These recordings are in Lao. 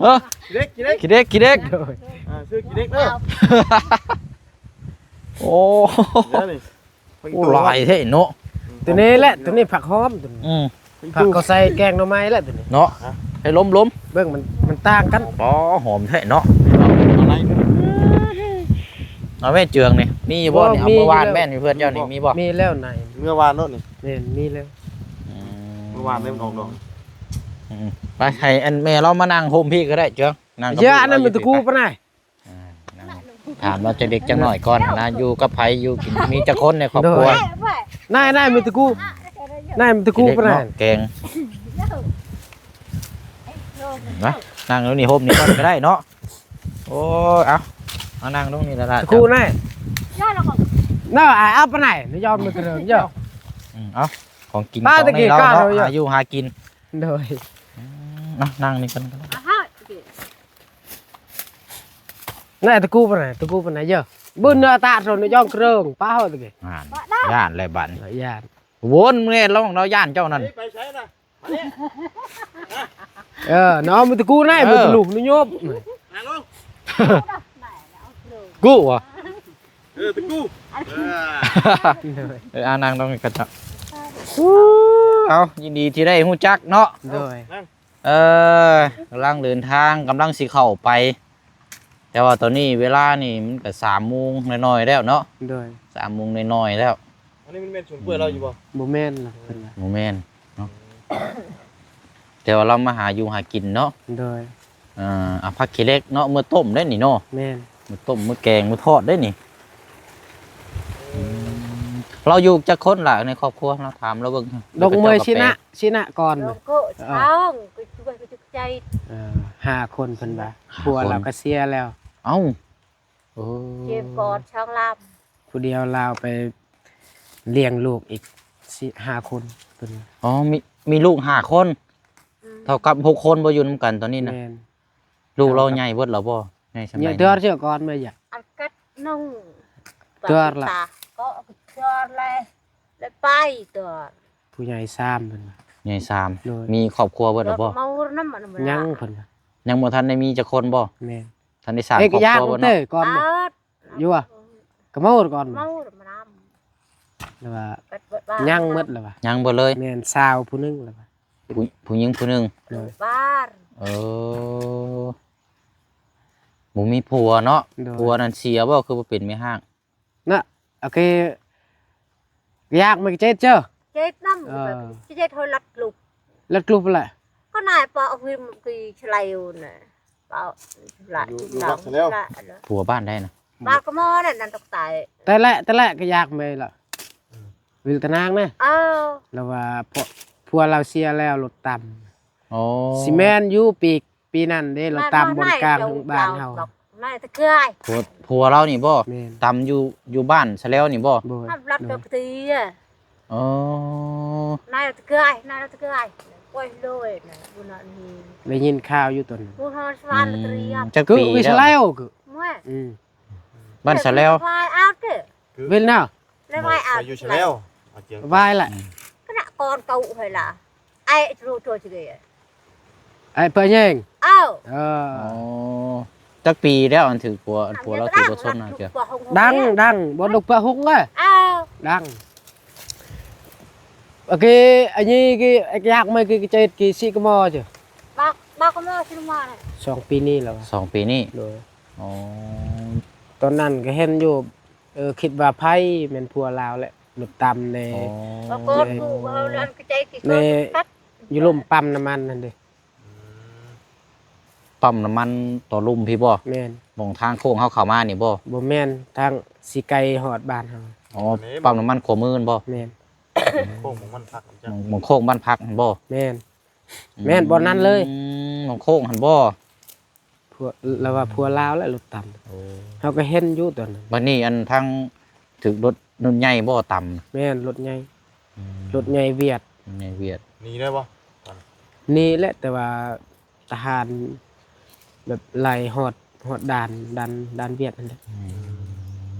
ເອີ ຂີ້ເຫຼັກ ຂີ້ເຫຼັກ ຂີ້ເຫຼັກ ຂີ້ເຫຼັກ ໂດຍ ອ່າ ຊື້ຂີ້ເຫຼັກເດີ ໂອ້ ເດີນີ້ ໂອ້ ຫຼາຍແທ້ເນາະ ໂຕນີ້ແຫຼະ ໂຕນີ້ຜັກຫອມ ໂຕນີ້ ອືມ ຜັກເຂົາໃສ່ແກງໜໍ່ໄມ້ແຫຼະ ໂຕນີ້ເນາະ ໃຫ້ລົມໆ ເບິ່ງມັນ ມັນຕ່າງກັນ ອໍ ຫອມແທ້ເນາະ ເອົາໃນ ເອົາແມ່ເຈືອງນີ້ ມີຢູ່ບໍ່ນີ້ ເອົາ ມີ ເມື່ອວານແມ່ນຢູ່ເພື່ອນເຈົ້ານີ້ ມີບໍ່ ມີແລ້ວນາຍ ເມື່ອວານໂລດນີ້ ແມ່ນ ມີແລ້ວ ອືມ ເມື່ອວານເລີຍມັນອອກດອກ ອືມ ໄປ ໃຫ້ອັນແມ່ລາວມານັ່ງໂຮມພີ້ກໍໄດ້ເຈືອງ ນັ່ງກັບ ເອີ ອັນນັ້ນມັນຕະກູປານໃດ ອ່າ ນັ່ງຖາມລາວຈັກເດັກຈັກໜ້ອຍກ່ອນນະ ຢູ່ກັບໃຜ ຢູ່ກິນ ມີຈັກຄົນໃນຄອບຄົວ ໂດຍ ນາຍ ນາຍ ມີຕະກູ ນາຍ ມີຕະກູປານໃດ ເນາະ ແກງ ນະ ນັ່ງຢູ່ນີ້ ໂຮມນີ້ກ່ອນກໍໄດ້ເນາະ ໂອ້ຍ ເອົາ ເອົານັ່ງລົງນີ້ລະລະ ຕະກູນາຍ ເນາະ ເອົາປານໃດ ຍອມມັນກະເດີມເດີ ອືມ ເອົາ ຂອງກິນຂອງໃນລາວເນາະ ຫາຢູ່ຫາກິນ ໂດຍ ອືມ ເອົານັ່ງນີ້ກ່ອນກໍໄດ້ ນາຍ ຕະກູປານໃດ ຕະກູປານໃດເຢີ ບຶນເນາະ ຕາໂຕນະ ຍ່ອງເກຣິງ ປາເຮົາຕະກີ້ ອ່ານ ຢ້ານແລ້ວບັດນີ້ ຢ້ານ ວົນແມ່ລອງ ລາວຢ້ານເຈົ້ານັ້ນ ໄປໃສນະ ມານີ້ ເອີ ນ້ອງມັນຕະກູນາຍ ເອີ ມັນຕະລຸກນະໂຍບ ນັ່ງລົງ ກູຫວາ ເອີ ຕະກູ ເອີ ເອີ ອ່າ ນັ່ງລົງກັນເນາະ ເອົາ ຍິນດີທີ່ໄດ້ຮູ້ຈັກເນາະ ໂດຍ ນັ່ງ ເອີ ກຳລັງເດີນທາງ ກຳລັງຊິເຂົ້າໄປ ແຕ່ວ່າຕອນນີ້ເວລານີ້ມັນກະສາມໂມງໜ້ອຍໆແລ້ວເນາະ ໂດຍ ສາມໂມງໜ້ອຍໆແລ້ວ ອັນນີ້ມັນແມ່ນສວນກ້ວຍລາວຢູ່ບໍ່? ບໍ່ແມ່ນລະ ເພິ່ນວ່າ ບໍ່ແມ່ນເນາະ ແຕ່ວ່າລາວມາຫາຢູ່ຫາກິນເນາະ ໂດຍ ອ່າ ເອົາຜັກຂີ້ເຫຼັກເນາະ ມື້ຕົ້ມໄດ້ນີ້ເນາະ ແມ່ນ ມື້ຕົ້ມ ມື້ແກງ ມື້ທອດໄດ້ນີ້ ລາວຢູ່ຈັກຄົນລະໃນຄອບຄົວ? ລາວຖາມລາວເບິ່ງ ດອກເມີຍ ຊິນະ ຊິນະກ່ອນ ເອີ ເອີ ຫ້າຄົນເພິ່ນວ່າ ຫົວລາວກະເສຍແລ້ວ ເອົ້າ ເອີ ເຈັບປອດຊ່ອງລຳ ຜູ້ດຽວລາວໄປລ້ຽງລູກອີກສີ່ຫ້າຄົນເພິ່ນວ່າ ອໍ ມີ ມີລູກຫ້າຄົນ ອືມ ເທົ່າກັບຫົກຄົນບໍ່ ຢູ່ນຳກັນຕອນນີ້ນະ ແມ່ນ ລູກລາວໃຫຍ່ເບິດແລ້ວບໍ່? ໃຫຍ່ສ່ຳໃດ? ເດືອນເທື່ອກ່ອນມາຢາກ ອັນກັດໜຶ່ງ ເດືອນລະ ກໍເດືອນແລະ ແລະໄປເດືອນ ຜູ້ໃຫຍ່ສາມເພິ່ນວ່າ ໃຫຍ່ສາມ ໂດຍ ມີຄອບຄົວເບິດແລ້ວບໍ່? ຍັງເພິ່ນວ່າ ຍັງບໍ່ທັນໄດ້ມີຈັກຄົນບໍ່? ແມ່ນ ທັນໄດ້ສ້າງຄອບຄົວເບິດເນາະ ເອີ ຢູ່ວ່າ ກະເມົາກ່ອນ ເມົາມານຳ ແລ້ວວ່າ ຍັງເບິດແລ້ວວ່າ ຍັງເບິດເລີຍ ແມ່ນ ສາວຜູ້ໜຶ່ງແລ້ວວ່າ ຜູ້ ຜູ້ຍິງຜູ້ໜຶ່ງ ໂດຍ ບ້ານ ເອີ ບໍ່ມີຜົວເນາະ ໂດຍ ຜົວນັ້ນເສຍບໍ່ ຄືບໍ່ເປັນແມ່ຮ້າງ ນະ ໂອເຄ ຢາກມັນກະເຈັດເຈີ ເຈັດນຳ ເອີ ເຈັດເຮົາລັດລຸກ ລັດລຸກແຫຼະ ກໍນາຍປະວິມກີຊະໄລນະ ປະ ຢູ່ ຢູ່ວັດຊະແລ້ວ ຜົວບ້ານໃດນະ? ບາກະມໍນັ້ນ ນັ້ນຕົກຕາຍ ແຕ່ແລະ ແຕ່ແລະກະຢາກແມ່ລະ ວິລຕະນາງນະ ເອີ ລະວ່າ ຜົວ ຜົວລາວເສຍແລ້ວລົດຕຳ ອໍ ຊິແມ່ນຢູ່ປີ ປີນັ້ນເດ້ ລາວຕຳບ່ອນກາງໂຮງບານເຮົາ ນາຍຕະເກືອຍ ຜົວ ຜົວລາວນີ້ບໍ່? ແມ່ນ ຕຳຢູ່ ຢູ່ບ້ານຊະແລ້ວນີ້ບໍ່? ບໍ່ ລັດ ໂດຍ ເອີ ນາຍຕະເກືອຍ ນາຍຕະເກືອຍ ໂອ້ຍ ໂລຍ ໄດ້ຍິນຂ່າວຢູ່ຕົນ ຜູ້ຮອດສະຫວັນ ອືມ ຕຽມ ຈັກປີແລ້ວ? ກຶ ວິຊະແລ້ວ ອືມ ບ້ານຊະແລ້ວ ວາຍອາດເກ ເວນນາ ແລະວາຍອາດ ໄປຢູ່ຊະແລ້ວ ວາຍລະ ອືມ ຄະນະກອນເກົ່າໃຫ້ລະ ໄອ້ໂຕໂຕຊິເດ ໄອ້ປະແຍງ ເອີ ເອີ ອໍ ຈັກປີແລ້ວອັນຖືກຜົວ ອັນຜົວລາວຖືກລົດຊົນນະ? ດັງ ດັງ ບໍ່ດຸກປະຫຸງເອີ ດັງ ໂອເຄ ອັນນີ້ກິ ຢາກໄມກິ ເຈັດກິ ຊິກະມໍ ຈະ ບາກ ບາກກະມໍຊິມາ ສອງປີນີ້ແລ້ວ ສອງປີນີ້ ໂດຍ ອໍ ຕອນນັ້ນກະເຫັນຢູ່ ເອີ ຄິດວ່າໃຜ ແມ່ນຜົວລາວແຫຼະ ລົດຕຳແດ່ ອໍ ແມ່ ຢູ່ລຸ່ມປ້ຳນ້ຳມັນຫັ້ນເດ ອືມ ປ້ຳນ້ຳມັນຕໍ່ລຸ່ມພີ້ບໍ່? ແມ່ນ ໝ່ອງທາງໂຄ້ງເຮົາເຂົ້າມານີ້ບໍ່? ບໍ່ແມ່ນ ທາງຊິໄກຮອດບ້ານເຮົາ ອໍ ປ້ຳນ້ຳມັນຂວາມືຫັ້ນບໍ່? ແມ່ນ ໂຄ້ງໝ່ອງບ້ານພັກ ໝ່ອງໂຄ້ງບ້ານພັກຫັ້ນບໍ່? ແມ່ນ ອືມ ແມ່ນບ່ອນນັ້ນເລີຍ ໝ່ອງໂຄ້ງຫັ້ນບໍ່? ຜົວ ລາວວ່າຜົວລາວແຫຼະລົດຕຳ ໂອ້ ເຮົາກະເຫັນຢູ່ຕອນນັ້ນ ບາດນີ້ອັນທາງ ຖືກລົດ ລົດໃຫຍ່ບໍ່ຕຳ? ແມ່ນ ລົດໃຫຍ່ ອືມ ລົດໃຫຍ່ຫວຽດ ລົດໃຫຍ່ຫວຽດ ໜີໄດ້ບໍ່? ໜີແຫຼະ ແຕ່ວ່າທະຫານແບບໄລ່ຮອດ ຮອດດ່ານ ດ່ານ ດ່ານຫວຽດຫັ້ນແຫຼະ ອື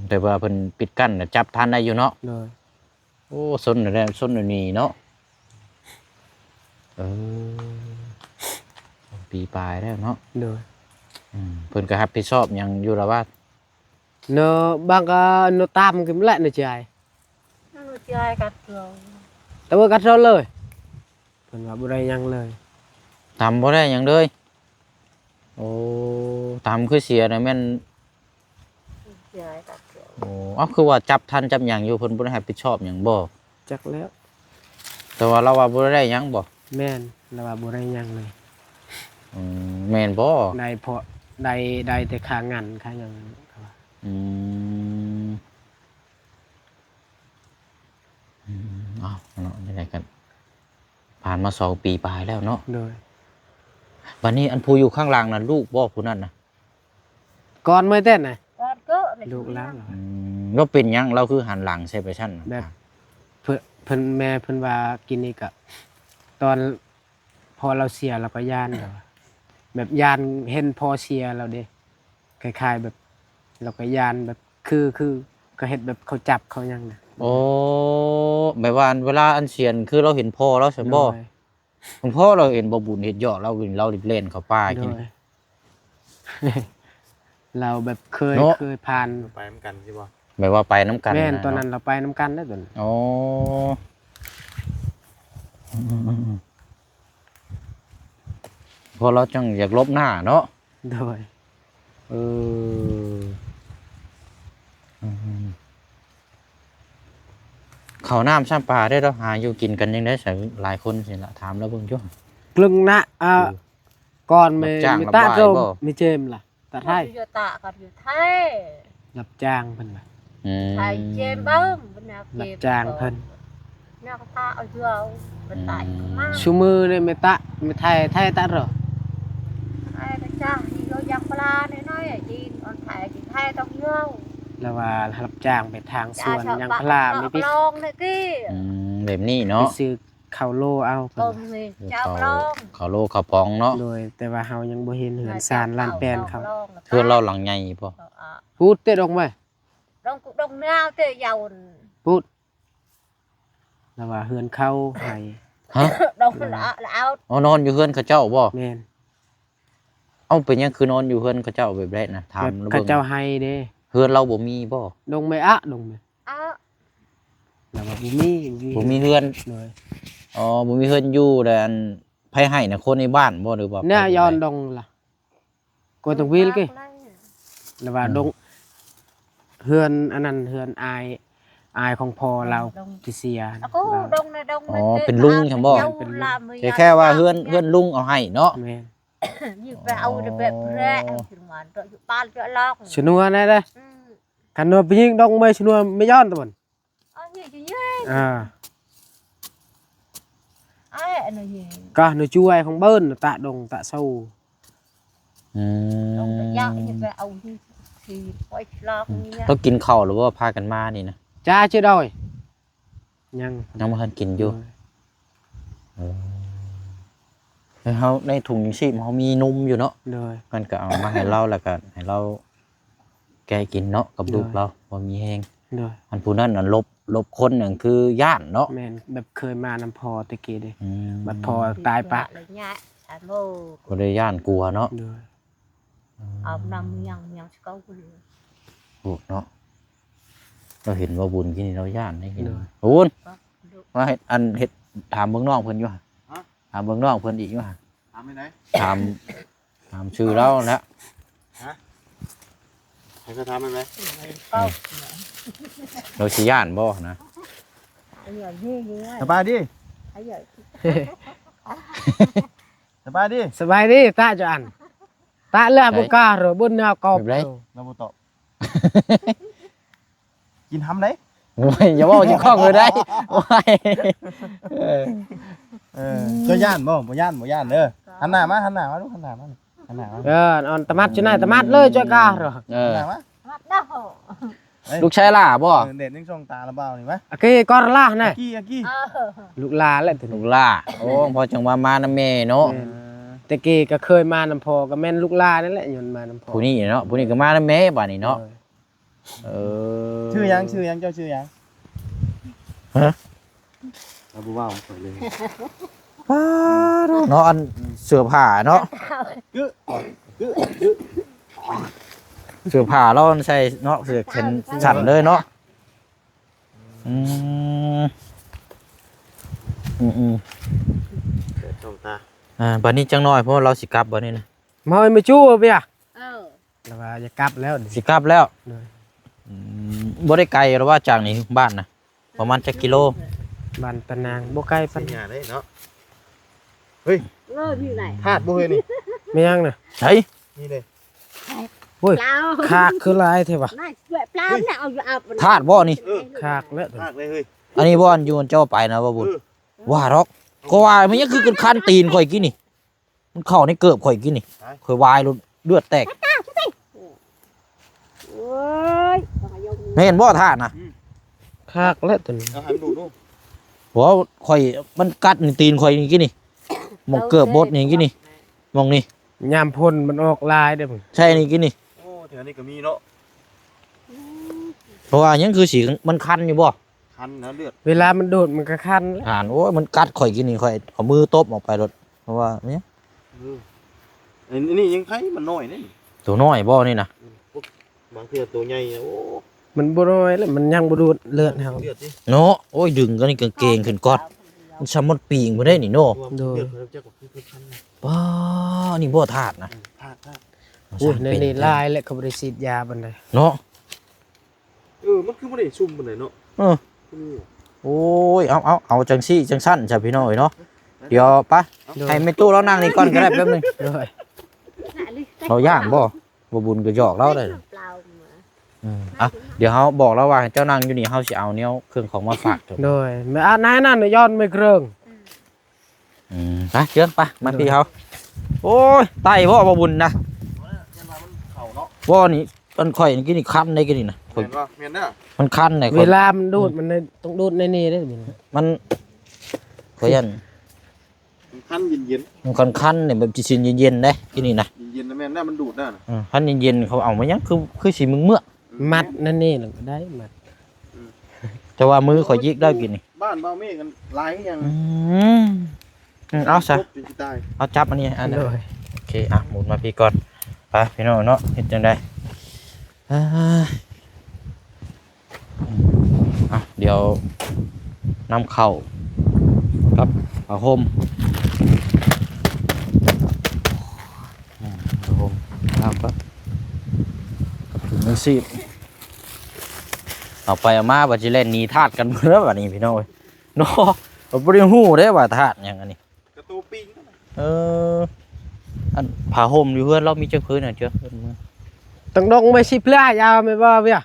ມ ແຕ່ວ່າເພິ່ນປິດກັ້ນ ຈັບທັນໄດ້ຢູ່ເນາະ ໂດຍ ໂອ້ ຊົນແລ້ວ ຊົນແລ້ວໜີເນາະ ເອີ ປີປາຍແລ້ວເນາະ. ໂດຍ. ອືມ ເພິ່ນກໍຮັບຜິດຊອບຫຍັງຢູ່ລະວ່າ? ເນາະ ບາງກໍເນາະ ຕາມຂຶ້ນແຫຼະເນາະ ຈາຍ ເນາະ ຈາຍກັດເຮົາ ແຕ່ວ່າກັດເຮົາເລີຍ ເພິ່ນວ່າບໍ່ໄດ້ຫຍັງເລີຍ ຕາມບໍ່ໄດ້ຫຍັງເລີຍ. ໂອ້ ຕາມຄືເສຍນະແມ່ນ ເສຍກັດເຮົາ. ໂອ້ ເອົ້າ ຄືວ່າຈັບທັນຈັບຫຍັງຢູ່ ເພິ່ນບໍ່ໄດ້ຮັບຜິດຊອບຫຍັງບໍ່? ຈັກແລ້ວ ແຕ່ວ່າລາວວ່າບໍ່ໄດ້ຫຍັງບໍ່? ແມ່ນ ລາວວ່າບໍ່ໄດ້ຫຍັງເລີຍ. ອືມ ແມ່ນບໍ່? ໄດ້ເພາະ ໄດ້ ໄດ້ແຕ່ຄ່າງານຄ່າຫຍັງ. ອືມ ອືມ ເອົາເນາະ ຈັ່ງໃດກໍຜ່ານມາສອງປີປາຍແລ້ວເນາະ. ໂດຍ. ບັດນີ້ອັນຜູ້ຢູ່ຂ້າງຫຼັງນັ້ນ ລູກບໍ່ຜູ້ນັ້ນນະ? ກ່ອນເມື່ອແຕ່ນະ ກ່ອນເກີດ ລູກລາວ. ອືມ ລາວເປັນຫຍັງ ລາວຄືຫັນຫຼັງໃສ່ໄປຊັ້ນນະ? ແບບ ເພິ່ນ ເພິ່ນ ແມ່ເພິ່ນວ່າກິນນີ້ກະ ຕອນພໍ່ລາວເສຍ ລາວກໍຢ້ານ ແບບ ແບບຢ້ານເຫັນພໍ່ເສຍແລ້ວເດ້ ຄ້າຍໆ ແບບ ລາວກໍຢ້ານ ແບບ ຄື ຄື ກໍເຮັດແບບເຂົາຈັບເຂົາຫຍັງນະ. ໂອ້ ແບບວ່າເວລາອັນເສຍ ຄືລາວເຫັນພໍ່ລາວຊັ້ນບໍ່? ໂດຍ. ຫຼວງພໍ່ລາວເຫັນບໍ່ບຸນເຮັດຢອກ ລາວ ລາວແລ່ນເຂົ້າປ່າກິນ. ໂດຍ. ລາວແບບເຄີຍ ເນາະ ເຄີຍຜ່ານ ໄປນຳກັນຊິບໍ່? ແບບວ່າໄປນຳກັນ. ແມ່ນ ນະ ຕອນນັ້ນ ເນາະ ລາວໄປນຳກັນເດ້ຕອນນັ້ນ. ອໍ ອືມໆ ເພາະລາວຈັ່ງຢາກຫຼົບໜ້າເນາະ. ໂດຍ. ເອີ ອືມ ເຂົ້ານ້ຳຊ້ຳປາໄດ້ດອກ ຫາຢູ່ກິນກັນຈັ່ງໃດ ຫຼາຍຄົນຊີ້ລະ ຖາມລາວເບິ່ງຢູ່. ເລື່ອງນະ ອ່າ ເອີ ກ່ອນແມ່ ຮັບຈ້າງ ມີຕາ ຮັບບາຍ ໂຕ ບໍ່? ມີເຈມລະ ຕາໄທ ຢູ່ຕາກັນຢູ່ໄທ ຮັບຈ້າງເພິ່ນວ່າ. ອືມ ໄທເຈມເບິ່ງ ເພິ່ນນະ ຮັບຈ້າງເພິ່ນ ນັກຕາເອົາຢູ່ເອົາ ເພິ່ນຕາຍ ອືມ ມາ ຊຸມື້ນີ້ແມ່ຕາ ແມ່ໄທ ໄທຕາເຣາະ ໄທກໍຈ້າງ ທີ່ເຮົາຢາກປະຫຼານ້ອຍໆ ຈີນອອນໄທ ຈີນໄທຕ້ອງຢູ່ ລະວ່າຮັບຈ້າງໄປທາງສວນ ຢາງພາລາ ມີພິດ ອືມ ແບບນີ້ເນາະ ໄປຊື້ ເຂົ້າໂລເອົາ ເພິ່ນວ່າ ເຂົ້າໂລ ເຂົ້າປອງເນາະ. ໂດຍ ແຕ່ວ່າເຮົາຍັງບໍ່ເຫັນເຮືອນຊານລານແປນເຂົາ. ເຮືອນລາວຫຼັງໃຫຍ່ບໍ່? ພຸ້ນ ເຕະດອກໄມ້ ດອງ ດອງນາວເຕະເຍົາ ພຸ້ນ ລະວ່າເຮືອນເຂົາໃຫ້ ຮະ? ດອງລະເອົາ. ອໍ ນອນຢູ່ເຮືອນເຂົາເຈົ້າບໍ່? ແມ່ນ. ເອົ້າ ເປັນຫຍັງຄືນອນຢູ່ເຮືອນເຂົາເຈົ້າແບບໃດນະ? ຖາມລາວເບິ່ງ ເຂົາເຈົ້າໃຫ້ເດ້. ເຮືອນລາວບໍ່ມີບໍ່? ດອງໄມ້ອະ ດອງໄມ້ ລາວວ່າບໍ່ມີ ບໍ່ມີ ບໍ່ມີເຮືອນ. ໂດຍ. ອໍ ບໍ່ມີເຮືອນຢູ່ ແລ້ວອັນ ໃຜໃຫ້ນະ ຄົນໃນບ້ານບໍ່ ຫຼືວ່າໃຜ? ແນວຍ້ອນດອງລະ ກໍຕ້ອງວິລເກ ລະວ່າ ອືມ ດອງ ເຮືອນອັນນັ້ນ ເຮືອນອ້າຍ ອ້າຍຂອງພໍ່ລາວ ດອງ ທີ່ເສຍ ດອງນະ ດອງ. ອໍ ເປັນລຸງຊັ້ນບໍ່? ເປັນລຸງ ແຄ່ວ່າເຮືອນ ເຮືອນລຸງເອົາໃຫ້ເນາະ. ແມ່ນ. ຍິງໄປເອົາແບບແລະ ເອົາຂຶ້ນມາເດາະຢູ່ບ້ານເດາະລອກ ຊະນົວແນ່ເດ້. ອືມ ຄັນວ່າໄປຍິງດອກໄມ້ຊະນົວ ໄມ່ຍ້ອນຕະບັນ. ອາ ກະນະຈວຍຂອງເບິ່ນຕະດົງຕະໂຊ. ອືມ ລາວກິນເຂົ້າແລ້ວບໍ່ ພາກັນມານີ້ນະ? ຈ້າ ເຈົ້າດອຍ ຍັງ ຍັງບໍ່ທັນກິນຢູ່. ໂດຍ. ເອີ ແລ້ວເຮົາໃນຖົງຍັງຊີບເຮົາມີນົມຢູ່ເນາະ. ໂດຍ. ມັນກໍເອົາມາໃຫ້ລາວ ແລ້ວກໍໃຫ້ລາວແກະກິນເນາະ ກັບລູກລາວ ໂດຍ ບໍ່ມີແຮງ. ໂດຍ. ອັນຜູ້ນັ້ນນະຫຼົບ ຫຼົບຄົນນັ້ນຄືຢ້ານເນາະ. ແມ່ນ ແບບເຄີຍມານຳພໍ່ແຕ່ກີ້ເດ້. ອືມ ບັດພໍ່ຕາຍປະ ບໍ່ໄດ້ຢ້ານກົວເນາະ. ໂດຍ. ອືມ ອາບນ້ຳຍັງ ຍັງສະເກົາຢູ່ ໂອ້ເນາະ. ລາວເຫັນວ່າບຸນກິນນີ້ລາວຢ້ານໄດ໋. ໂດຍ. ບຸນ ມາເຮັດ ອັນເຮັດ ຖາມເບິ່ງນ້ອງເພິ່ນຢູ່ຫະ? ຖາມເບິ່ງນ້ອງເພິ່ນອີກຢູ່ຫະ? ຖາມໄປໃດ? ຖາມ ຖາມຊື່ລາວຫັ້ນແຫຼະ. ຮະ? ໃຫ້ເຂົາຖາມໄປໃດ? ເອີ ລາວຊິຢ້ານບໍ່ນະ? ສະບາຍດີ. ສະບາຍດີ. ສະບາຍດີ ຕາຈະອັນ ຕາເລືອກບໍ່ກ້າເຣ ບຸນແນວກອບ ແບບໃດ? ລາວບໍ່ຕອບ. ກິນຫຳໃດ? ໂອ້ຍ ຢ່າເວົ້າເຈົ້າຂອງເລີຍໄດ໋. ໂອ້ຍ ເອີ ເຈົ້າຢ້ານບໍ່? ບໍ່ຢ້ານ ບໍ່ຢ້ານເດີ. ຫັນໜ້າມາ ຫັນໜ້າມາລູກ ຫັນໜ້າມາ ຫັນໜ້າມາ. ເອີ ອັນຕະໝັດຢູ່ໃນຕະໝັດເລີຍ ເຈົ້າກ້າເຣ. ເອີ ຕະໝັດເນາະ. ເອີ ລູກຊາຍຫຼ້າບໍ່? ເອີ ແດດຍັງສ່ອງຕາລະບ່າວນີ້ມາ. ອາກີ ກ່ອນລະນະ ອາກີ ອາກີ. ເອີ ລູກຫຼ້າແຫຼະ ລູກຫຼ້າ. ໂອ້ ພໍ່ຈັ່ງວ່າມານຳແມ່ເນາະ. ແມ່ນ. ແຕ່ກີ້ກໍເຄີຍມານຳພໍ່ ກໍແມ່ນລູກຫຼ້ານັ້ນແຫຼະ ຍ້ອນມານຳພໍ່. ຜູ້ນີ້ເນາະ ຜູ້ນີ້ກໍມານຳແມ່ບາດນີ້ເນາະ. ເອີ ເອີ ຊື່ຫຍັງ? ຊື່ຫຍັງ? ເຈົ້າຊື່ຫຍັງ? ຮະ? ລາວບໍ່ເວົ້າຂ້ອຍເລີຍ. ປ້າໂທ້ເນາະ ອັນເສື້ອຜ້າເນາະ ເສື້ອຜ້າລາວໃສ່ເນາະ ເສື້ອແຂນສັ້ນເລີຍເນາະ. ອືມ ອືມໆ ເປີດສອງຕາ ອ່າ ບາດນີ້ຈັກໜ້ອຍ ເພາະວ່າລາວຊິກັບບາດນີ້ນະ ມາເອີຍ ມາຈູ້ເບຍ ເອີ ລາວວ່າຢາກກັບແລ້ວ ຊິກັບແລ້ວ ໂດຍ ອືມ ບໍ່ໄດ້ໄກລະວ່າຈາກນີ້ບ້ານນະ ປະມານຈັກກິໂລ? ບ້ານຕານາງ ບໍ່ໄກປານໃດເນາະ. ເຮີ້ຍ ທາດບໍ່ເຮີ້ຍນີ້? ແມ່ນຫຍັງນະ? ໃສ? ນີ້ເດ້. ໂອ້ຍ ຂາກຄືຫຼາຍແທ້ວະ. ທາດບໍ່ນີ້? ເອີ ຂາກແລ້ວ ຂາກເລີຍເຮີ້ຍ. ອັນນີ້ບໍ່ ອັນຢູ່ເຈົ້າໄປນະ ບໍ່ບຸນ? ເອີ ວ່າດອກ ກໍວ່າມັນຍັງຄືຄັນຕີນຂ້ອຍກີ້ນີ້. ມັນເຂົ້າໃນເກີບຂ້ອຍກີ້ນີ້ ຂ້ອຍວາຍໂລດ ເລືອດແຕກ. ໂອ້ຍ ແມ່ນບໍ່ທາດນະ? ອືມ ຄັກແລ້ວຕົວນີ້ ເອົາໃຫ້ມັນດູດດູ. ບໍ່ ຂ້ອຍ ມັນກັດໃນຕີນຂ້ອຍນີ້ກີ້ນີ້ ໝ່ອງເກີບບົດນີ້ກີ້ນີ້ ໝ່ອງນີ້ ຍາມຝົນມັນອອກຫຼາຍເດ້. ໃຊ່ນີ້ກີ້ນີ້. ໂອ້ ແຖວນີ້ກໍມີເນາະ. ເພາະວ່າຍັງຄືຊິ ມັນຄັນຢູ່ບໍ່? ຄັນນະ ເລືອດ ເວລາມັນດູດມັນກໍຄັນແຫຼະ. ອ່ານ ໂອ້ຍ ມັນກັດຂ້ອຍກີ້ນີ້ ຂ້ອຍເອົາມືຕົບອອກໄປໂລດ ເພາະວ່ານີ້ ເອີ ອັນນີ້ຍັງໄຄ ມັນນ້ອຍເດ້ ໂຕນ້ອຍບໍ່ນີ້ນະ? ອືມ ບາງເທື່ອໂຕໃຫຍ່ ໂອ້ ມັນບໍ່ນ້ອຍແຫຼະ ມັນຍັງບໍ່ດູດເລືອດເຮົາ ເລືອດຕິ ເນາະ. ໂອ້ຍ ດຶງກັນນີ້ກາງເກງຂຶ້ນກ່ອນ ມັນສຳໝົດປີງບໍ່ໄດ້ນີ້ເນາະ. ໂດຍ ເລືອດເຂົາຈັກວ່າຄືຄັນນະ. ປ້າ ນີ້ບໍ່ທາດນະ? ອືມ ທາດ ທາດ. ໂອ້ຍ ໃນນີ້ຫຼາຍແຫຼະ ເຂົາບໍ່ໄດ້ສີດຢາປານໃດເນາະ. ເອີ ມັນຄືບໍ່ໄດ້ຊຸ່ມປານໃດເນາະ. ເອີ ໂອ້ຍ ເອົາ ເອົາ ເອົາຈັ່ງຊີ້ຈັ່ງຊັ້ນຊະພີ່ນ້ອງເອີຍເນາະ. ດຽວປະ ໂດຍ ໃຫ້ແມ່ຕູ້ລາວນັ່ງນີ້ກ່ອນກໍໄດ້ ແປັບໜຶ່ງ. ໂດຍ ລາວຢ້ານບໍ່? ບໍ່ບຸນກໍຫຍອກລາວໄດ້. ອືມ ອ່ະ ດຽວເຮົາບອກລາວວ່າໃຫ້ເຈົ້ານັ່ງຢູ່ນີ້ ເຮົາຊິເອົາແນວເຄື່ອງຂອງມາຝາກ. ໂດຍ ແມ່ອານໃນນັ້ນຍ້ອນໄມ້ເຄື່ອງ. ອືມ ໄປ ເຈີນ ໄປ ມາ ໂດຍ ພີ່ເຮົາ. ໂອ້ຍ ໄຕ້ບໍ່ ບໍ່ບຸນນະ? ບໍ່ ນີ້ ອັນຂ້ອຍກີ້ນີ້ຄັນໄດ໋ ກີ້ນີ້ນະ. ແມ່ນບໍ່? ແມ່ນເດີ ມັນຄັນໄດ໋. ເວລາມັນດູດ ມັນຕ້ອງດູດໃນນີ້ເດ້ ມັນ ຂ້ອຍຢ້ານ ມັນຄັນເຢັນໆ ມັນຄັນໆ ນີ້ ແບບຊິເຢັນໆ ເດ້ ກີ້ນີ້ນະ. ເຢັນໆ ນະ ແມ່ນນະ ມັນດູດນະ. ເອີ ຄັນເຢັນໆ ເຂົາເອົາມາຫຍັງ ຄື ຄືຊິເມືອກໆ. ອືມ ມັດນັ້ນນີ້ລະກໍໄດ້ ມັດ. ອືມ ແຕ່ວ່າມືຂ້ອຍຢິກໄດ້ກິນນີ້ ບ້ານບ່າວເມກກັນຫຼາຍຄືຫຍັງ. ອືມ ອືມ ເອົາຊະ ເອົາຈັບອັນນີ້ ອັນນັ້ນ. ໂດຍ ໂອເຄ ອ່ະ ໝູນມາພີ້ກ່ອນ. ໄປພີ່ນ້ອງເນາະ ເຮັດຈັ່ງໃດ? ອ່າ ອ່ະ ດຽວນຳເຂົ້າກັບຜ້າຫົ່ມ ອືມ ຜ້າຫົ່ມ ແລ້ວກໍກັບຖົງຍັງຊີບ ເອົາໄປເອົາມາ ວ່າຊິແລ່ນໜີທາດກັນເບິດແລ້ວບັດນີ້ພີ່ນ້ອງເອີຍເນາະ. ບໍ່ໄດ້ຮູ້ເດ້ວ່າທາດຫຍັງອັນນີ້ ກະໂຕປີງ. ເອີ ອັນຜ້າຫົ່ມຢູ່ເຮືອນລາວມີຈັກຜືນນະ? ເຈົ້າ ຕັ້ງດົງໄວ້ສິບເທື່ອ ຍາວແມ່ນບໍ່ເວີຍ?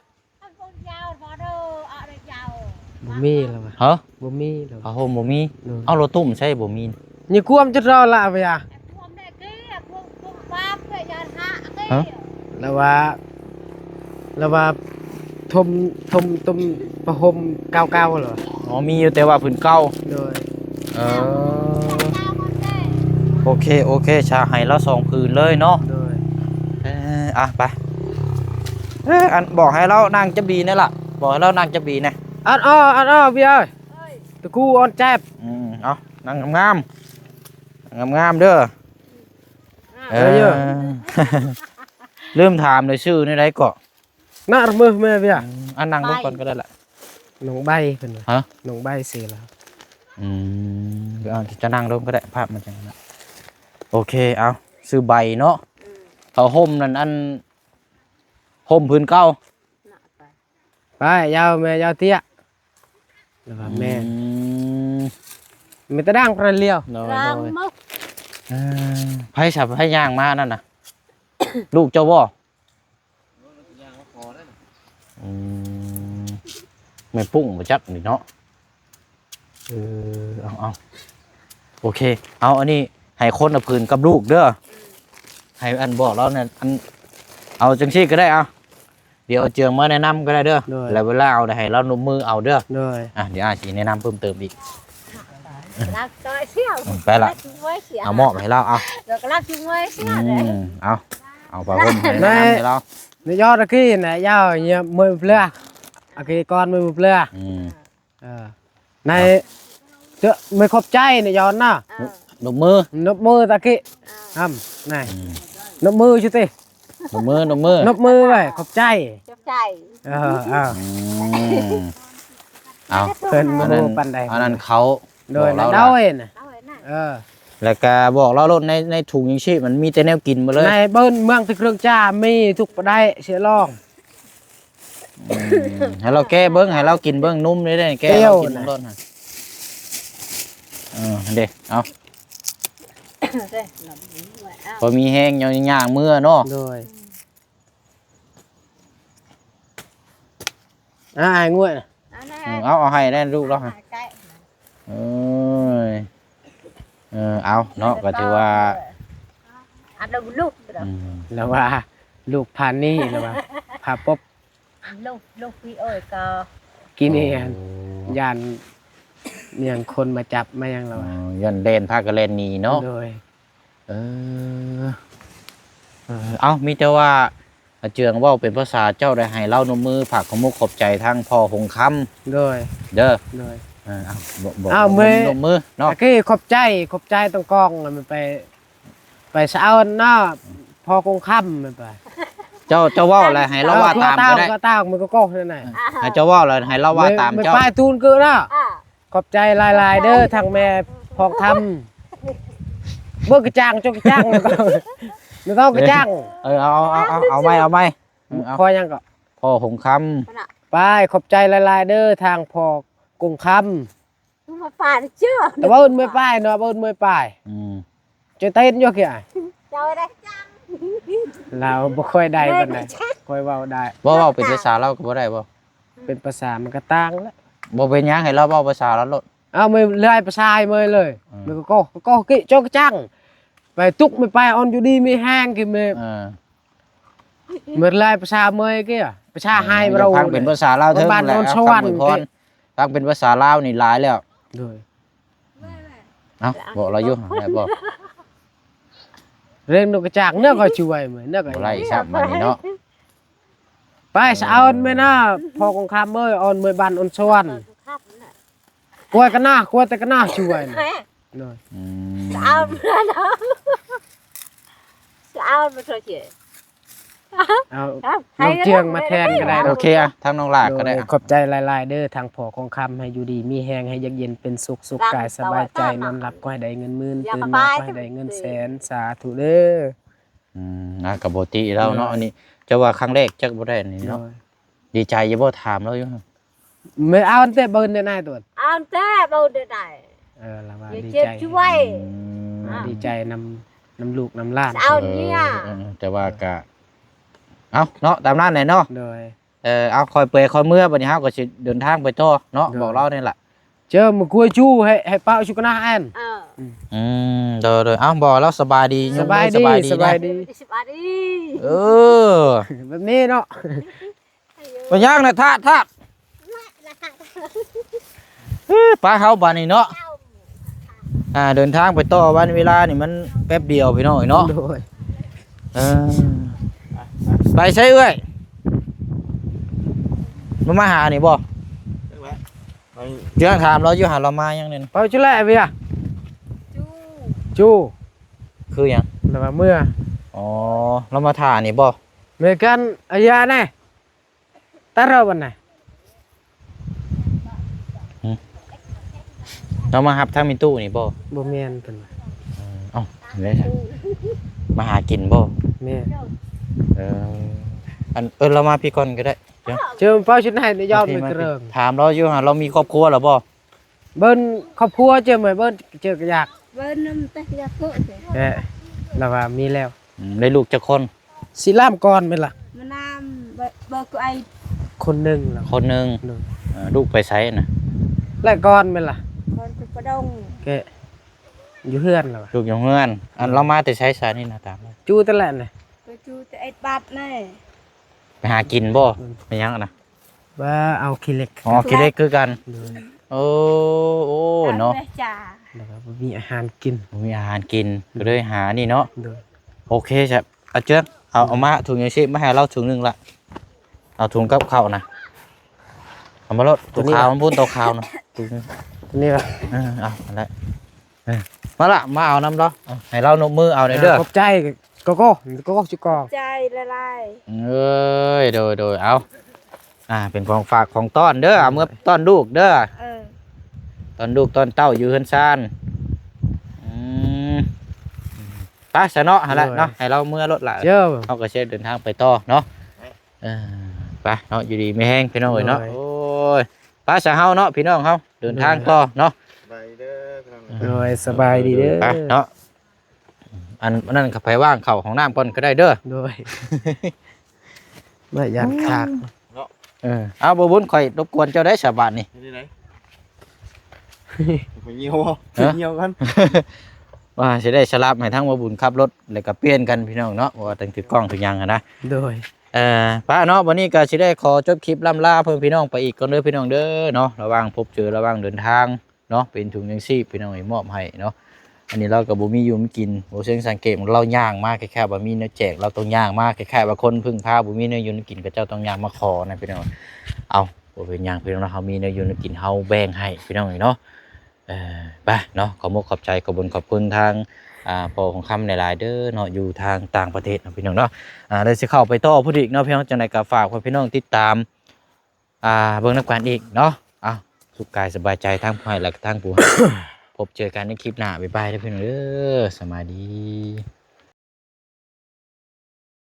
ບໍ່ມີແລ້ວຫວາ? ຮະ? ບໍ່ມີແລ້ວ ຜ້າຫົ່ມບໍ່ມີ. ໂດຍ ເອົາ ລົດຕຸ້ມໃຊ້ບໍ່ມີ. ນີ້ກວມຈຸດເຮົາລະເວີຍ? ຮະ? ລະວ່າ ລະວ່າຖົມ ຖົມ ຖົມຜ້າຫົ່ມເກົ່າໆ ລະ. ອໍ ມີຢູ່ ແຕ່ວ່າຜືນເກົ່າ. ໂດຍ ເອີ ໂອເຄ ໂອເຄ ຊະ ໃຫ້ລາວສອງຜືນເລີຍເນາະ. ໂດຍ ເອີ ອ່ະ ໄປ. ເອີ ອັນ ບອກໃຫ້ລາວນັ່ງຈັກບີແດ່ລະ ບອກໃຫ້ລາວນັ່ງຈັກບີແດ່. ອັນ ອໍ ອັນ ອໍ ບີເອີຍ ຕະກູອອນແຈບ. ອືມ ເອົາ ນັ່ງງາມໆ ງາມໆ ເດີ. ເອີ ເອີ ລືມຖາມເລີຍ ຊື່ແນວໃດເກາະ? ນະ ເມີແມ່ເວີຍ. ອືມ ອັນ ນັ່ງລົງກ່ອນກໍໄດ້ລະ. ນ້ອງໃບເພິ່ນວ່າ. ຮະ? ນ້ອງໃບຊື່ລາວ. ອືມ ເອົາ ຈະນັ່ງລົງກໍໄດ້ ພາບມັນຈັ່ງນັ້ນ. ໂອເຄ ເອົາ ຊື່ໃບເນາະ. ອືມ ຜ້າຫົ່ມນັ້ນ ອັນ ຫົ່ມຜືນເກົ່າ. ໄປ ຍາວແມ່ ຍາວເຕ້ຍ ແລ້ວວ່າແມ່ນ. ອືມ ມີແຕ່ດ່າງພະນັ້ນລຽວ. ໂດຍ ເອີ ໃຜສະ ໃຜຍ່າງມານັ້ນນະ? ລູກເຈົ້າບໍ່? ອືມ ແມ່ປຸ້ງບໍ່ຈັກນີ້ເນາະ. ເອີ ເອົາ ເອົາ ໂອເຄ ເອົາ ອັນນີ້ໃຫ້ຄົນລະຜືນກັບລູກເດີ. ໃຫ້ອັນບອກລາວນັ້ນ ອັນ ເອົາຈັ່ງຊີ້ກໍໄດ້ ເອົາ ດຽວເອົາເຈືອງມາແນະນຳກໍໄດ້ເດີ. ໂດຍ ແລ້ວເວລາເອົາໃຫ້ລາວນົບມືເອົາເດີ. ໂດຍ ອ່ະ ດຽວອ້າຍຊິແນະນຳເພີ່ມເຕີມອີກ. ລັກຊອຍຊຽວ ອືມ ໄປລະ ລັກຊອຍຊຽວ ເອົາມອບໃຫ້ລາວ ເອົາ ດຽວກໍລັກຊອຍຊຽວ. ອືມ ເອົາ ເອົາຜ້າຫົ່ມໃຫ້ ແນະນຳໃຫ້ລາວ. ໃນຍອດອາກີນະ ຍາວເຍ ເມືອເພືອ ອາກີກ່ອນເມືອເພືອ. ອືມ ເອີ ໃນ ເອີ ເອີ ແມ່ນຂອບໃຈນະ ຍ້ອນນະ ເອີ ນົບມື ນົບມືຕະກີ້ ເອີ ນຳ ນາຍ ອືມ ນົບມືຢູ່ຕິ ນົບມື ນົບມື ນົບມືໄວ້ ຂອບໃຈ ຂອບໃຈ ເອີ ເອີ ອືມ ເອົາ ເພິ່ນບໍ່ຮູ້ປານໃດ ອັນນັ້ນເຂົາ ໂດຍ ບອກລາວ ໂດຍນະ ເອີ ແລ້ວກະບອກລາວໂລດ ໃນ ໃນຖົງຍັງຊີບມັນມີແຕ່ແນວກິນໝົດເລີຍ ໃນເບິ່ງເມືອງທີ່ເຄື່ອງຈ້າມີທຸກປະໄດເສຍລອງ ອືມ ໃຫ້ລາວແກະເບິ່ງ ໃຫ້ລາວກິນເບິ່ງ ນຸ່ມເດ້ ແກະໃຫ້ລາວກິນເບິ່ງໂລດຫັ້ນ ເອີ ເດ້ ເອົາ ພໍມີແຮງຍ່າງເມືອເນາະ ໂດຍ ອ່າ ອ້າຍງວດ ເອົາ ເອົາໃຫ້ແດ່ລູກລາວ ເອີຍ ເອີ ເອົາເນາະ ກໍຖືວ່າ ອັນລູກ ອືມ ລາວວ່າລູກພານີ້ ລາວວ່າພາປົບ ລູກ ລູກພີ່ເອີຍກໍ ກິນອີ່ຫຍັງ ໂອ້ ຢ້ານຫຍັງຄົນມາຈັບມາຫຍັງ ລາວວ່າ ອໍ ຢ້ານແລ່ນ ພາກັນແລ່ນໜີເນາະ ໂດຍ ເອີ ເອີ ເອົ້າ ມີແຕ່ວ່າອາເຈືອງເວົ້າເປັນພາສາເຈົ້າ ໄດ້ໃຫ້ລາວນົບມືຝາກຄວາມມຸກຂອບໃຈທາງພໍ່ຫົງຄຳ ໂດຍ ເດີ ໂດຍ ເອີ ເອົາ ບອກ ບອກ ເອົາ ນົບມື ນົບມືເນາະ ຕະກີ້ຂອບໃຈ ຂອບໃຈຕ້ອງກອງ ແລ້ວມັນໄປ ໄປສະເອົານະ ພໍ່ຄົງຄຳແມ່ນປະ ເຈົ້າ ເຈົ້າເວົ້າແລ້ວໃຫ້ລາວວ່າຕາມກໍໄດ້ ເອີ ຕົວຕາວ ຕົວຕາວ ມັນກໍກໍນັ້ນນະ ໃຫ້ເຈົ້າເວົ້າແລ້ວໃຫ້ລາວວ່າຕາມເຈົ້າ ແມ່ນປາຍຕູນເກີນນະ ອ່າ ຂອບໃຈຫຼາຍໆເດີ ທັງແມ່ພອງຄຳ ເບິ່ງກະຈັງ ຈົກກະຈັງ ບໍ່ຕ້ອງກະຈັງ ເອີ ເອົາ ເອົາ ເອົາ ເອົາໃໝ່ ເອົາໃໝ່ ເອີ ເອົາ ພໍ່ຫຍັງກໍ ພໍ່ຫົງຄຳ ປາຍ ຂອບໃຈຫຼາຍໆເດີ ທາງພໍ່ກົງຄຳ ມາປາຍເຈົ້າ ແຕ່ວ່າເອີ້ນເມຍປາຍເນາະ ເອີ້ນເມຍປາຍ ອືມ ເຈົ້າເຕັ້ນຢູ່ເກຍ ເຈົ້າໄດ້ ລາວບໍ່ຄ່ອຍໄດ້ປານໃດ ເມຍກໍຈັກ ຄ່ອຍເວົ້າໄດ້ ບໍ່ ເວົ້າເປັນພາສາລາວກໍບໍ່ໄດ້ບໍ່? ເປັນພາສາມັນກໍຕ່າງແຫຼະ ບໍ່ເປັນຫຍັງ ໃຫ້ລາວເວົ້າພາສາລາວໂລດ ເອົາ ເມຍເລື່ອຍພາສາໃຫ້ເມຍເລີຍ ອືມ ເມຍກໍກໍ ກໍກິ ເຈົ້າກໍຈັງ ໄປຕຸກເມຍປາຍ ອ່ອນຢູ່ດີມີແຮງກິເມຍ ເອີ ເໝິດຫຼາຍພາສາເມຍເກຍ ພາສາໄຮເຮົາ ຟັງເປັນພາສາລາວເຖິງ ບ້ານ ແຫຼະ ໂນນສະຫວັນ ຟັງເປັນພອນ ຟັງເປັນພາສາລາວນີ້ຫຼາຍແລ້ວ ໂດຍ ເອົ້າ ບອກລາວຢູ່ ແລ້ວບອກ ເລື່ອງນົກກະຈາກເນາະ ຂ້ອຍຊິໄວ້ເມຍເນາະ ບໍ່ໄດ້ຊ້ຳບາດນີ້ເນາະ ໄປສະເອົາແມ່ນນະ ພໍ່ຂອງຄຳເອີຍ ອ່ອນເມຍບ້ານ ອ່ອນສະຫວັນ ກວຍກະນາ ກວຍແຕ່ກະນາ ຊ່ວຍນະ ໂດຍ ອືມ ສະອາວມາເນາະ ສະອາວມາເຖາະເຈ ເອົາ ເອົາ ນ້ອງເຈືອງມາແທນກໍໄດ້ ໂອເຄ ອະ ທາງນ້ອງຫຼ້າກໍໄດ້ ໂດຍ ອະ ຂອບໃຈຫຼາຍໆເດີ ທາງພໍ່ຂອງຄຳ ໃຫ້ຢູ່ດີມີແຮງ ໃຫ້ຢາກເຢັນເປັນສຸກ ສຸກກາຍສະບາຍໃຈ ນອນຫຼັບກໍໃຫ້ໄດ້ເງິນໝື່ນ ຕື່ນມາກໍໃຫ້ໄດ້ເງິນແສນ ສາທຸເດີ ອືມ ນະ ກໍບໍ່ຕິລາວເນາະ ໂດຍ ອັນນີ້ ເຈົ້າວ່າຄັ້ງແລກຈັກບໍ່ໄດ້ອັນນີ້ເນາະ ໂດຍ ດີໃຈຢູ່ບໍ່? ຖາມລາວຢູ່ ແມ່ນເອົາແຕ່ເບິ່ງໄດ້ນາຍຕົວ ເອົາແຕ່ເບິ່ງໄດ້ນາຍ ເອີ ລາວວ່າດີໃຈ ອືມ ດີໃຈນຳ ນຳລູກນຳຫຼານ ເອົາເນຍ ເອີ ເອີ ແຕ່ວ່າກະ ເອົາເນາະ ຕາມນັ້ນແຫຼະເນາະ ໂດຍ ເອີ ເອົາ ຄ່ອຍເປີຍຄ່ອຍເມືອ ບັດນີ້ເຮົາກໍຊິເດີນທາງໄປຕໍ່ເນາະ ໂດຍ ບອກລາວນີ້ລະ ເຈີມາກວຍຈູໃຫ້ ໃຫ້ປາວຊຸກະນາແອນ ເອີ ອືມ ໂດຍ ໂດຍ ເອົາ ບອກລາວສະບາຍດີ ສະບາຍດີ ຍາມມື້ສະບາຍດີ ສະບາຍດີ ເອີ ແບບນີ້ເນາະ ບໍ່ຍັງນະ ທາດ ທາດ ເອີ ໄປເຮົາບາດນີ້ເນາະ ອ່າ ເດີນທາງໄປຕໍ່ ວັນເວລານີ້ມັນແປັບດຽວພີ່ນ້ອງເອີຍເນາະ ໂດຍ ເອີ ໄປໃສເອື້ອຍ ມາ ມາຫານີ້ບໍ່? ເລື່ອງຖາມລາວຢູ່ຫາລາວມາຫຍັງນີ້ ເປົາຈຸແລເວຍ ຈູ ຄືຫຍັງ ລາວວ່າເມືອ ອໍ ລາວມາຖ້ານີ້ບໍ່ ເມກັນອາຍາແນ່ ຕາເຮົາບັດນະ ຫືມ ລາວມາຮັບທາງມີຕູ້ນີ້ບໍ່? ບໍ່ແມ່ນເພິ່ນວ່າ ເອີ ເອົ້າ ແລ້ວຊັ້ນ ມາຫາກິນບໍ່? ແມ່ນ ເອີ ອັນ ເອີ້ນລາວມາພີ້ກ່ອນກໍໄດ້ ເຈີມາເປົາຊຸດໃຫ້ຍອມ ໂອເຄ ໄປເກີງ ຖາມລາວຢູ່ຫາ ລາວມີຄອບຄົວແລ້ວບໍ່? ເບິ່ນຄອບຄົວເຈີມາເບິ່ນເຈີກະຢາກ ເບິ່ນນຳແຕ່ຢາກໂກະເຈີ ແຕ່ລາວວ່າມີແລ້ວ ອືມ ໄດ້ລູກຈັກຄົນ? ຊິລາມກ່ອນແມ່ນລະ ມານຳ ເບິ່ງ ເບິ່ງກູໄອ ຄົນໜຶ່ງລະ ຄົນໜຶ່ງ ໂດຍ ເອີ ລູກໄປໃສນະ? ແລະກ່ອນແມ່ນລະ ກ່ອນໄປປະດົງ ແກະ ຢູ່ເຮືອນລະ ລູກຢູ່ເຮືອນ ອັນ ໂດຍ ລາວມາແຕ່ໃສຊະນີ້ນະ ຕາມ ຈູແຕ່ແລະນະ ໄປຈູແຕ່ເອັດບັດແນ່ ໄປຫາກິນບໍ່? ອືມ ໄປຫຍັງນະ? ວ່າເອົາຂີ້ເຫຼັກ ອໍ ຂີ້ເຫຼັກຄືກັນ ໂດຍ ໂອ້ ໂອ້ ເນາະ ແລ້ວກໍບໍ່ມີອາຫານກິນ ບໍ່ມີອາຫານກິນ ໂດຍ ກໍເລີຍຫານີ້ເນາະ ໂດຍ ໂອເຄຊະ ອາເຈີກ ເອົາ ເອົາມາ ໂດຍ ຖົງຍັງຊີບມາໃຫ້ລາວຖົງໜຶ່ງລະ ເອົາຖົງກັບເຂົ້ານະ ເອົາມາໂລດ ໂຕຂາວ ມັນພຸ້ນ ໂຕຂາວນະ ຖົງໜຶ່ງ ນີ້ລະ ເອີ ເອົາ ອັນນັ້ນ ເອີ ມາລະ ມາເອົານຳລາວ ເອົາ ໃຫ້ລາວນົບມືເອົາແດ່ເດີ ຂອບໃຈ ກໍ ກໍ ກໍ ກໍ ໃຈຫຼາຍໆ ເອີຍ ໂດຍ ໂດຍ ເອົາ ອ່າ ເປັນຂອງຝາກຂອງຕ້ອນເດີ ເອົາເມືອຕ້ອນລູກເດີ ເອີ ຕ້ອນລູກຕ້ອນເຕົ້າຢູ່ເຮືອນຊານ ອືມ ໄປຊະເນາະ ຫັ້ນແຫຼະເນາະ ໂດຍ ໃຫ້ລາວເມືອໂລດລະ ເຈົ້າ ເຮົາກໍຊິເດີນທາງໄປຕໍ່ເນາະ ເອີ ໄປເນາະ ຢູ່ດີມີແຮງພີ່ນ້ອງເອີຍເນາະ ໂດຍ ໂອ້ຍ ໄປຊະເຮົາເນາະ ພີ່ນ້ອງເຮົາ ເດີນທາງ ໂດຍ ຕໍ່ເນາະ ສະບາຍດີເດີພີ່ນ້ອງ ໂດຍ ສະບາຍດີເດີ ໄປເນາະ ອັນ ອັນນັ້ນກໍໄປວາງເຂົ້າຫ້ອງນ້ຳກ່ອນກໍໄດ້ເດີ ໂດຍ ມາຢ້ານຂາດເນາະ ເອີ ເອົາ ບໍ່ບຸນ ຂ້ອຍລົບກວນເຈົ້າໄດ້ສະບາດນີ້ ເຮັດຈັ່ງໃດ ຂ້ອຍຍ່ຽວບໍ່ ຮະ ຍ່ຽວກ່ອນ ວ່າຊິໄດ້ສະຫຼັບໃຫ້ທາງບໍ່ບຸນຂັບລົດ ແລ້ວກໍປ່ຽນກັນພີ່ນ້ອງເນາະ ເພາະວ່າຕ້ອງຖືກ້ອງຖືຫຍັງຫັ້ນນະ ໂດຍ ເອີ ປ້າເນາະ ບັດນີ້ກໍຊິໄດ້ຂໍຈົບຄລິບລ່ຳລາເພື່ອນພີ່ນ້ອງໄປອີກກ່ອນເດີພີ່ນ້ອງເດີເນາະ ລະຫວ່າງພົບເຈີ ລະຫວ່າງເດີນທາງ ເນາະ ເປັນຖົງຍັງຊີບພີ່ນ້ອງເອີຍ ມອບໃຫ້ເນາະ ອັນນີ້ລາວກໍບໍ່ມີຢູ່ມີກິນ ບໍ່ເຊີງສັງເກດ ລາວຍ່າງມາຄ້າຍໆວ່າມີແນວແຈກ ລາວຕ້ອງຍ່າງມາຄ້າຍໆວ່າຄົນເພິ່ງພາບໍ່ມີແນວຢູ່ແນວກິນ ເຂົາເຈົ້າຕ້ອງຍ່າງມາຂໍນະພີ່ນ້ອງ ເອົາ ບໍ່ເປັນຫຍັງພີ່ນ້ອງເນາະ ເຮົາມີແນວຢູ່ແນວກິນ ເຮົາແບ່ງໃຫ້ພີ່ນ້ອງເອີຍເນາະ ເອີ ໄປເນາະ ຂອບມຸກຂອບໃຈ ຂອບບຸນຂອບຄຸນທາງ ອ່າ ພໍ່ຂອງຄຳຫຼາຍໆເດີເນາະ ຢູ່ທາງຕ່າງປະເທດເນາະ ພີ່ນ້ອງເນາະ ອ່າ ແລ້ວຊິເຂົ້າໄປຕໍ່ພຸ້ນອີກເນາະ ພີ່ນ້ອງ ຈັ່ງໃດກໍຝາກພໍ່ແມ່ພີ່ນ້ອງຕິດຕາມ ອ່າ ເບິ່ງນຳກັນອີກເນາະ ເອົາ ສຸກກາຍສະບາຍໃຈ ທັງຜູ້ໃຫ້ ແລະ ທັງຜູ້ຮັບ ພົບເຈີກັນໃນຄລິບໜ້າ ບາຍບາຍເດີພີ່ນ້ອງເດີ ສະບາຍດີ.